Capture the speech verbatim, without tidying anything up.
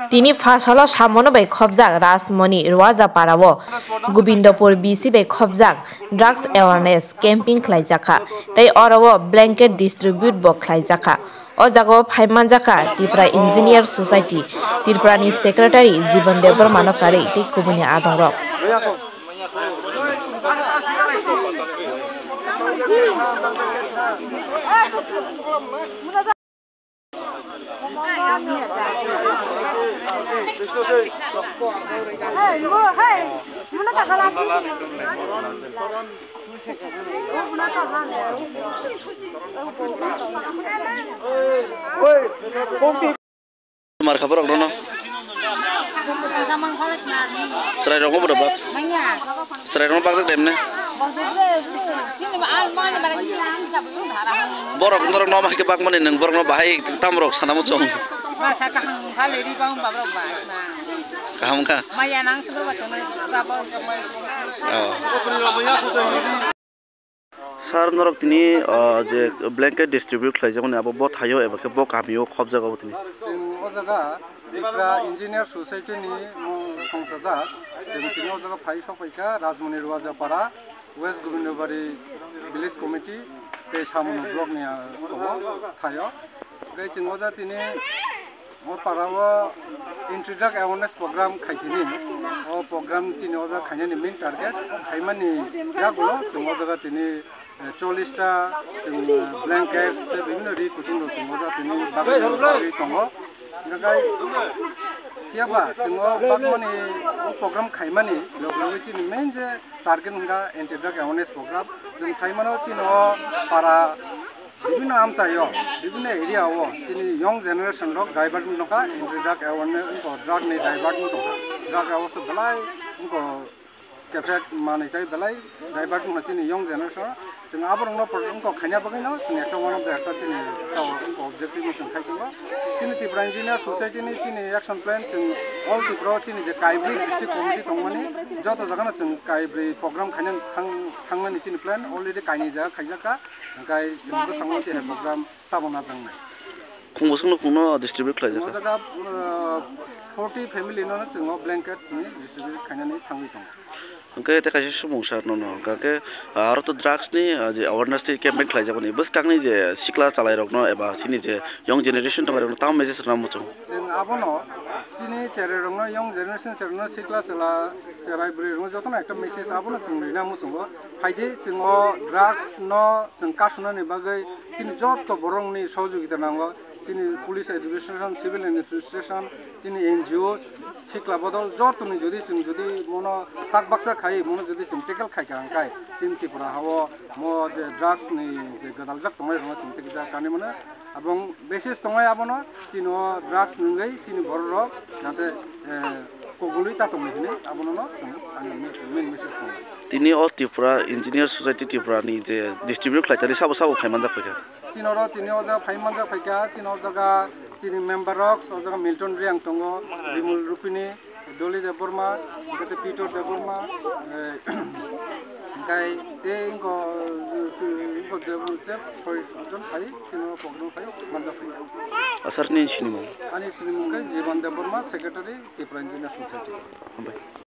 Tini pha salo samono bai khobjak Rajmoni Ruaja Parao Gobindapur B C bai khobjak drugs awareness camping khlaijakha tei oro o blanket distribute bo khlaijakha. O jagao phai manjakha Tripura Engineer Society, Tripurani Secretary Jiban Debbarmano karwi tei kubuni adongrok. Mar kha borok rono. Chwrai rok bo bak. Chwrai rok bak jak dem ne. Borok norok no ma khe bak mani nwng borok no bahai tam rok sana muchung. Kaham kha. Oh. Sir, norok tini, ah, je blanket distribute khlaijakmani abo bo thaio eba khe bo kamio khobjago tini? Chwng o jaga Tripura Engineer Society ni, mm, songchajak. Chwng tini o jaga phai sokphaikha Rajmoni Ruajapara, West Gobindabari Village Committee tei Samano Block ni, ah, tongo thaio. Tei chwng o jaga tini O para o anti drug awareness program khai tini. O program chini o jaga khainani main target khaimani yagulo chwng o jaga tini, eh, chollish ta chwng, eh, blankets tei bibhinno ri kuchung rok chwng o jaga tini bagwi bagwi tongo. Hingkhe phiya ba chwng o bagmani o program khaimani logi logi chini main je target wngkha anti drug awareness program. Chwng sai mano chini o para bibhinno amchaio, bibhinno area o chini young generation rok divert wng tongkha, anti drug awareness wngkha, drug ni divert wng tongkha, drug awareness belai wngkha, kefek manwi chai belai divert wngkha chini young generation. Chwng aborokno wngkha khaina bagwino chwng ekta one of the ekta chini wngkha objective no chwng khai tongo. Chini Tripura Engineer Society ni chini action plan chwng all Tripura o chini je kaibrwi district committee tongmani joto jagano chwng kaibrwi program khaina thang-, thangnani chini plan already kainwi jaga khaijak kha. Hingkhe chwng bwskango tei hai program tabokna nangnai. Khung bwswkno khungno distribute khlaijak O kha. Jaga, uh, forty family no chwng o blanket ni distribute khainani thangwi tongo. Hingkhe tei kaisa sumung sir nono hingkha khe, ah, aro to drugs ni, ah, je awareness tei campaign khlaijakmani bwskangni je sikla chalairokno eba chini je young generation tongnai rokno tamo message rwna muchung. Chwng abono chini cherai rokno young generation cherai rokno sikla chwla cherai bwrwi rokno jotono ekta message abono chwng rina muchungo. Phaidi chwng o drugs no chwng kasunani bagwi chini joto borokni sohojogita nango, chini police administration, civil administration, chini N G O, sikla bodol jotoni jodi chwng jodi mono sak baksa khai mono jodi chwng tackle khai ka hwnkhe chini Tripura hao mo je drugs ni je gwdaljak tongnai rokno chwng tei kisa kanwi mano. Abong basis tongnai abono chini o drugs nungwi chini borok rok jate, eh, kobului ta tongwi hinwi abono no chwng ani main message tongo. Tini o Tripura Engineer Society Tripura ni je distribute khlai tari sabo sabo phai manjak phaikha. Chini oro tini o jaga phai manjak phaikha, chini o jaga chini member rok, o jaga Milton Reang tongo, Bimul Rupini, Dolly Debbarma, hingkhe tei Peter Debbarma, eh, hingkhe tei wngkho, wngkho Debbarma se soi jon phai, chini o program phai manjak phai. Asar ni sinimung? Ani sinimung khe Jiban Debbarma, Secretary, Tripura Engineer Society. Hambai.